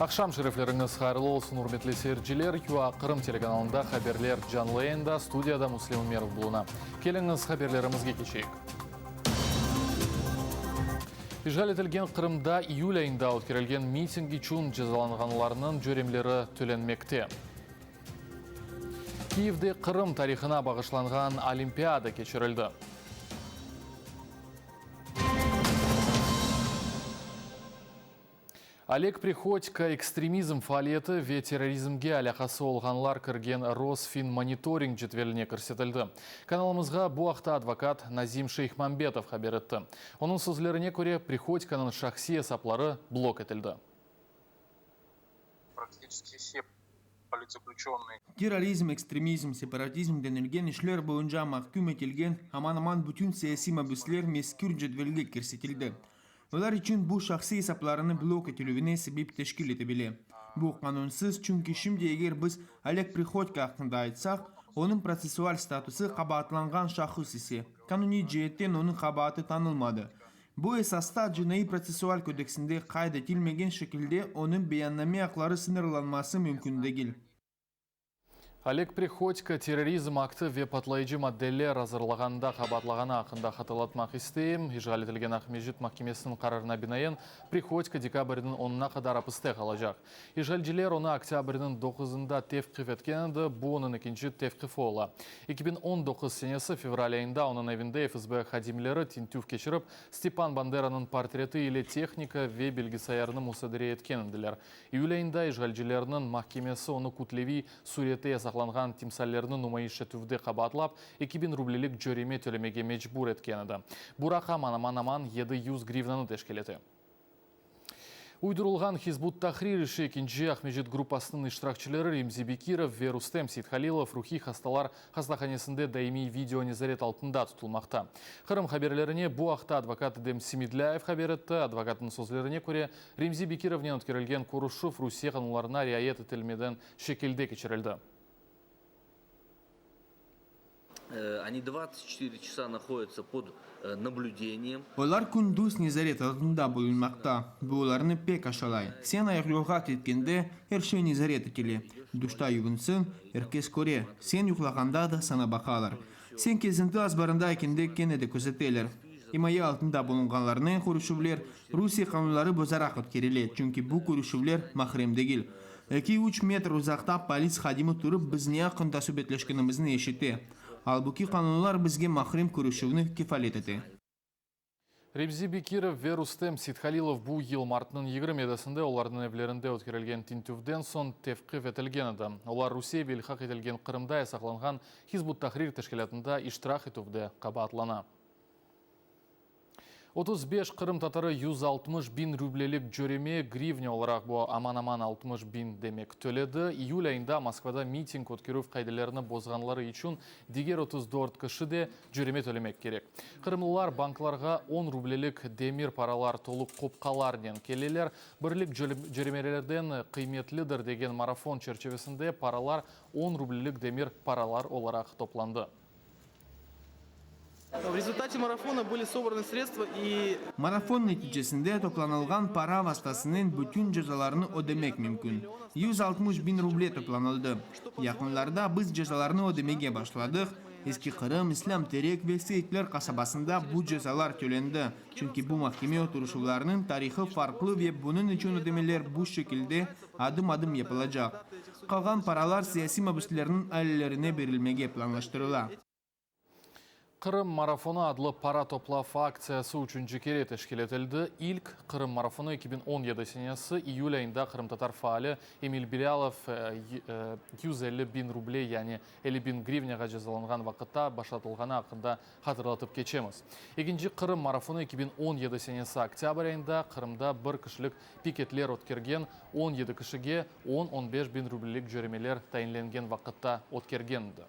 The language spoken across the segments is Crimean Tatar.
Aqşam şerefleriñiz hayırlı olsun, ürmetli seyirciler! QA Qırım telekanalında haberler canlı yayında, studiyada Müslim Ümerov buluna. Keliñiz, haberlerimizge keçeyik. İşğal etilgen Qırımda iyül ayında ötkerilgen miting içün cezalanğanlarnıñ cöremleri tölenmekte. Kiyevde Qırım tarihına bağışlanğan olimpiada keçirildi. Oleg Prihodko ekstremizm faaliyeti ve terrorizmge alâqası olğanlar kirgen Rosfinmonitoring cedveline kirsetildi. Kanalımızğa bu aqta advokat Nazim Şeyhmambetov haber etti. Onıñ sözlerine köre, Prihodkonıñ şahsiy esapları blok etildi. Terrorizm, ekstremizm, separatizm denilgen işler boyunca mahküm etilgen aman-aman bütün siyasiy mabüsler mezkür cedvelge kirsetildi. Olar içün bu şahsiy esaplarını blok etilüvine sebep teşkil ete bile. Bu qanunsız, çünki şimdi eger biz Oleg Prihodko aqqında aytsaq, onıñ protsessual statusı qabaatlanğan şahıs ise, qanuniy ceetten onıñ qabaatı tanılmadı. Bu esasta Cinaiy-protsessual kodeksinde qayd etilmegen şekilde onıñ beyanname aqları sıñırlanması mümkün degil. Oleg Prihodko terrorizm aktı ve patlayıcı maddeler azırlağanında qabaatlağanı aqqında hatırlatmaq isteyim. İşğal etilgen Aqmescit mahkemesiniñ qararına binaen, Prihodko dekabrniñ onuna qadar apiste qalacaq. İşğalciler onı oktâbrniñ doquzında tevqif etken edi, bu onıñ ekinci tevqifi ola. 2019 senesi fevral ayında onıñ evinde FSB hadimleri tintüv keçirip, Stepan Banderanıñ portreti ile tehnika ve bilgisayarnı musadere etken ediler. İyül ayında işğalcilerniñ mahkemesi onı kütleviy sürette yasaqlanğan timsallerni numayış etüvde qabaatlap, 2000 rublelik cöreme tölemege mecbur etken edi. Bu raqam aman-aman 700 grivnanı teşkil ete. Uydurılğan Hizb ut-Tahrir işi ekinci Aqmescit gruppasınıñ iştirakçileri Remzi Bekirov ve Rustem Seythalilov ruhiy hastalar hastahanesinde daimiy video nezaret altında tutulmaqta. Qırım haberlerine bu aqta advokat Edem Semedlâyev haber etti. Advokatnıñ sözlerine köre, Remzi Bekirovnen ötkerilgen körüşüv Rusiye qanunlarına riayet etilmeden şekilde keçirildi. Olar kündüz nezaret altında bulunmaqta. Bu olarnı pek aşalay. Sen ayaqyolğa ketkende, er şey nezaret etile. Duşta yuvunsıñ, er kes köre. Sen yuqlağanda da saña baqalar. Sen kezinti azbarında ekende kene de közeteler. İmaye altında bulunğanlarnen körüşüvler Rusiye qanunları bozaraq ötkerile, çünki bu körüşüvler mahrem degil. Eki-üç metr uzaqta polis hadimi turıp biz ne aqqında subetleşkenimizni eşite. Albuki qanunlar bizge mahrem körüşüvni kefalet ete. Remzi Bekirov ve Rustem Seythalilov bu yıl martnıñ 27-sinde olarnıñ evlerinde ötkerilgen tintüvden soñ tevqif etilgen edi. Olar Rusiye ve ilhaq etilgen Qırımda yasaqlanğan Hizb ut-Tahrir teşkilâtında iştirak etüvde qabaatlana. 35 qırımtatarı 160 biñ rublelik cöreme, grivna olaraq bu aman-aman 60 biñ demek, töledi. İyül ayında Moskvada miting ötkerüv qaidelerini bozğanları içün diger 34 kişi de cöreme tölemek kerek. Qırımlılar banklarğa on rublelik demir paralar tolu qopqalarnen keleler. Birlik cöremelerden qıymetlidir degen marafon çerçivesinde paralar on rublelik demir paralar olaraq toplandı. V rezultate marafona были sobrаны sredstva i. Marafon neticesinde toplanılğan para vastasınen bütün cezalarnı ödemek mümkün. 160 biñ ruble toplanıldı. Yaqınlarda biz cezalarnı ödemege başladıq, Eski Qırım, İslâm Terek ve Seyitler qasabasında bu cezalar tölendi, çünki bu mahkeme oturışuvlarınıñ tarihı farqlı ve bunıñ içün ödemeler bu şekilde adım-adım yapılacaq. Qalğan paralar siyasiy mabüslerniñ ailelerine berilmege planlaştırıla. Qırım marafonı adlı para toplav aktsiyası üçünci kere teşkil etildi. İlk Qırım marafonı 2017 senesi iyül ayında qırımtatar faali Emil Bilâlov 150 biñ ruble, yani 50 biñ grivnâğa cezalanğan vaqıtta başlatılğanı aqqında hatırlatıp keçemiz. Ekinci Qırım marafonı 2017 senesi oktâbr ayında Qırımda bir kişilik piketler ötkergen 17 kişige on, on beş biñ rublelik cöremeler tayinlengen vaqıtta ötkergen edi.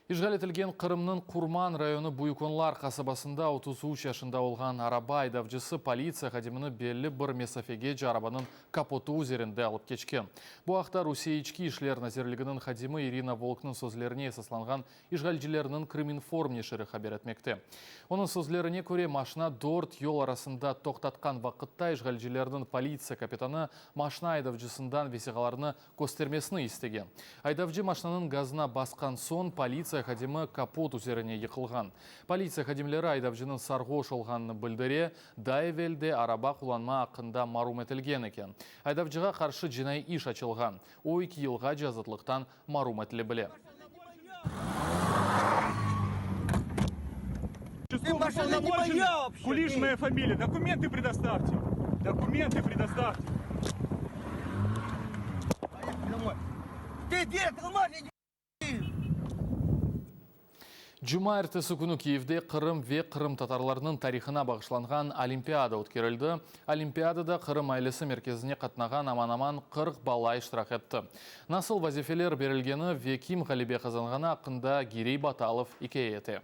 İşğal etilgen Qırımnıñ Qurman rayonı Büyük Onlar qasabasında 33 yaşında olğan araba aydavcısı politsiya hadimini belli bir mesafegece arabanıñ kapotı üzerinde alıp keçken. Bu aqta Rusiye İçki işler nazirliginiñ hadimi İrina Volknıñ sözlerine esaslanğan İşğalcilerniñ Krıminform neşiri haber etmekte. Onıñ sözlerine köre, maşna dört yol arasında toqtatqan vaqıtta işğalcilerniñ politsiya kapitanı maşna aydavcısından vesiqalarnı köstermesini istegen. Aydavcı maşnanıñ gazına basqan soñ, politsiya hadimi kapot üzerine yıqılğan. Politsiya hadimleri aydavcınıñ sarğoş olğanını bildire, daa evel de araba qullanma aqqında marum etilgen eken. Aydavcığa qarşı cinaiy iş açılğan. O, eki yılğace azatlıqtan marum etile bile. Cumaertesi künü Kiyevde Qırım ve qırımtatarlarnıñ tarihına bağışlanğan olimpiada ötkerildi. Olimpiadada Qırım ailesi merkezine qatnağan aman-aman 40 bala iştirak etti. Nasıl vazifeler berilgeni ve kim ğalebe qazanğanı aqqında Girey Batalov ikâye ete.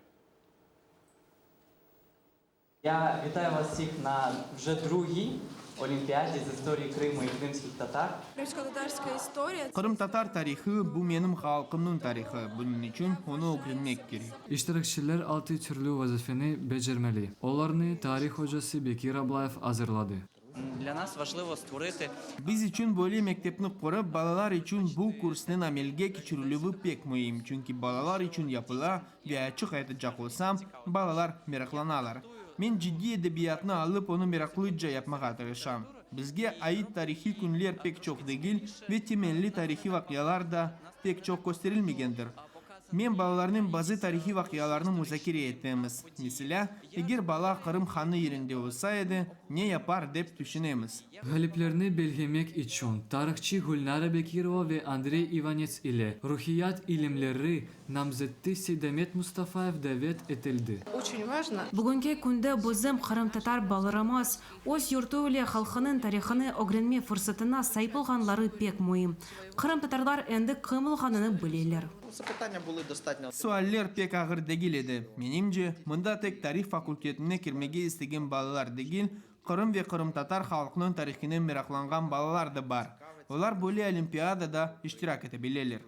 Ya vitayü vas vsih na vje drugiy olimpiadi z istoriyi Krımu i krımskih tatar. Krımskotatarskaya istoriya. Qırımtatar tarihı, bu menim halqımnıñ tarihı, bunıñ içün onı ögrenmek kerek. İştirakçiler altı türlü vazifeni becermeli. Olarnı tarih ocası Bekir Ablayev azırladı. Dlâ nas vajlıvo stvorıtı. Biz içün böyle mektepni qurıp, balalar içün bu kursnıñ amelge keçirilüvi pek müim, çünki balalar içün yapıla ve açıq aytacaq olsam, balalar meraqlanalar. Men ciddiy edebiyatnı alıp, onı meraqlıca yapmağa tırışam. Bizge ait tarihiy künler pek çoq degil ve temelli tarihiy vaqialar da pek çoq kösterilmegendir. Men balalarnen bazı tarihiy vaqialarnı muzakere etemiz. Meselâ, eger bala Qırım hanı yerinde olsa edi, ne yapar dep tüşünemiz. Ğaliplerni belgilemek içün tarihçı Gülnara Bekirova ve Andrey İvanets ile ruhiyat ilimleri namzeti Seydamet Mustafayev davet etildi. Bugünki künde bizim qırımtatar balalarımız öz yurtu ile halqınıñ tarihını ögrenme fırsatına saip olğanları pek müim. Qırımtatarlar endi kim olğanını bileler. Sualler pek ağır degil edi. Menimce, mında tek tarih fakultetine kirmege istegen balalar degil, Qırım ve qırımtatar halqınıñ tarihinen meraqlanğan balalar da bar. Olar böyle olimpiadada iştirak ete bileler.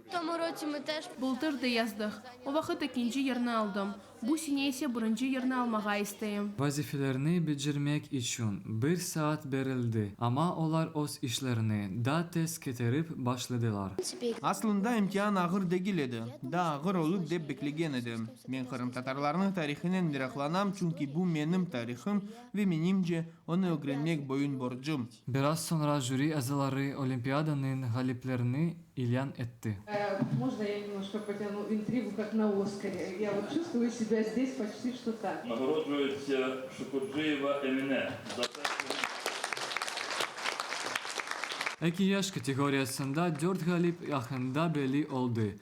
Bıltır da yazdıq. O vaqıt ekinci yerni aldım. Bu sene ise birinci yerni almağa isteyim. Vazifelerni becermek içün bir saat berildi, amma olar öz işlerini daa tez ketirip başladılar. Aslında imtian ağır degil edi. Daa ağır olur dep beklegen edim. Men qırımtatarlarnıñ tarihinen meraqlanam, çünki bu menim tarihım ve menimce, onı ögrenmek boyun borcum. Biraz soñra jüri azaları olimpiadanıñ ğaliplerini ilân etti. Можно я немножко потяну интригу, как на Оскаре? Я вот чувствую себя здесь почти что так. Нагороджується Шукурджиєва Еміне за перше місце. Eki yaş kategoriyasında dört ğalip yaqında belli oldı.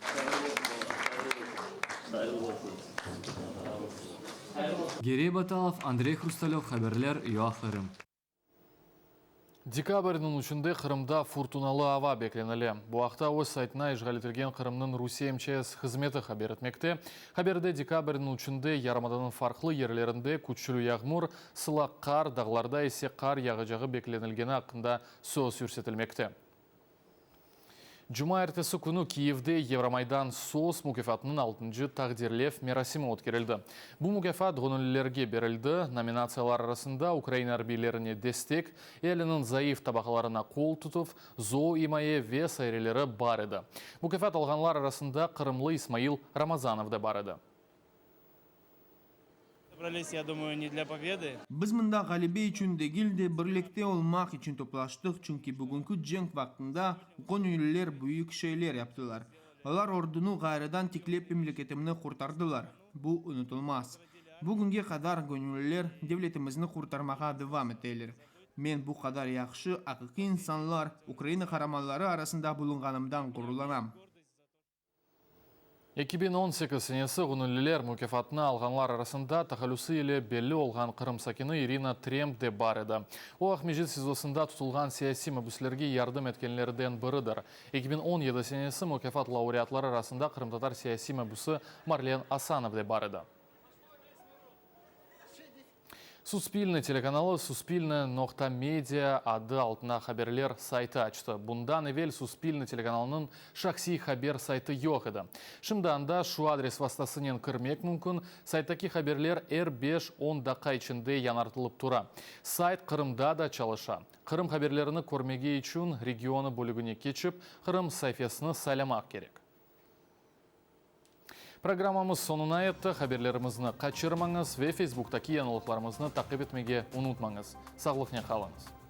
Girey Batalov, Andrey Hrustalöv, haberler, UA Qırım. Dekabrniñ üçünde Qırımda furtunalı ava beklenile. Bu aqta öz saytına işğal etilgen Qırımnıñ Rusiye MÇS hızmeti haber etmekte. Haberde dekabrniñ üçünde yarımadanıñ farqlı yerlerinde küçlü yağmur, sılaq qar, dağlarda ise qar yağacağı beklenilgeni aqqında söz yürsetilmekte. Cumaertesi künü Kiyevde Yevromaydan SOS mukâfatınıñ altıncı taqdirlev merasimi ötkerildi. Bu mukâfat göñüllilerge berildi, nominatsiyalar arasında Ukraina arbiylerine destek, ealiniñ zayıf tabaqalarına qol tutuv, zooimaye ve saireleri bar edi. Mukâfat alğanlar arasında qırımlı İsmail Ramazanov da bar edi. Biz mında ğalebe içün degil de, birlikte olmaq içün toplaştıq, çünki bugünki cenk vaqtında göñülliler büyük şeyler yaptılar. Olar ordunı ğayrıdan tiklep memleketimni qurtardılar. Bu unutılmaz. Bugünge qadar göñülliler devletimizni qurtarmağa devam eteler. Men bu qadar yahşı, aqiqiy insanlar, Ukraina qaramanları arasında bulunğanımdan ğururlanam. 2018 senesi Ğunulliler mukâfatını alğanlar arasında tahallüsi ile belli olğan Qırım sakini İrina Tremp de bar edi. O, Aqmescit SİZOsında tutulğan siyasiy mabüslerge yardım etkenlerden biridir. 2017 senesi mukâfat laureatları arasında qırımtatar siyasiy mabüsi Marlen Asanov de bar edi. Suspilne telekanalı Suspilne noqta media adı altına haberler saytı açtı. Bundan evel Suspilne telekanalınıñ şahsiy haber saytı yoq edi. Şimdi anda şu adres vastasınen kirmek mümkün, sayttaki haberler er beş, on daqqa içinde yañartılıp tura. Sayt Qırımda da çalışa. Qırım haberlerini körmege içün Regionı bölügine keçip, Qırım saifesini saylamaq kerek. Programmamız soñuna yetti. Haberlerimizni qaçırmañız ve Facebooktaki yañılıqlarımıznı taqip etmege unutmañız. Sağlıqnen qalıñız.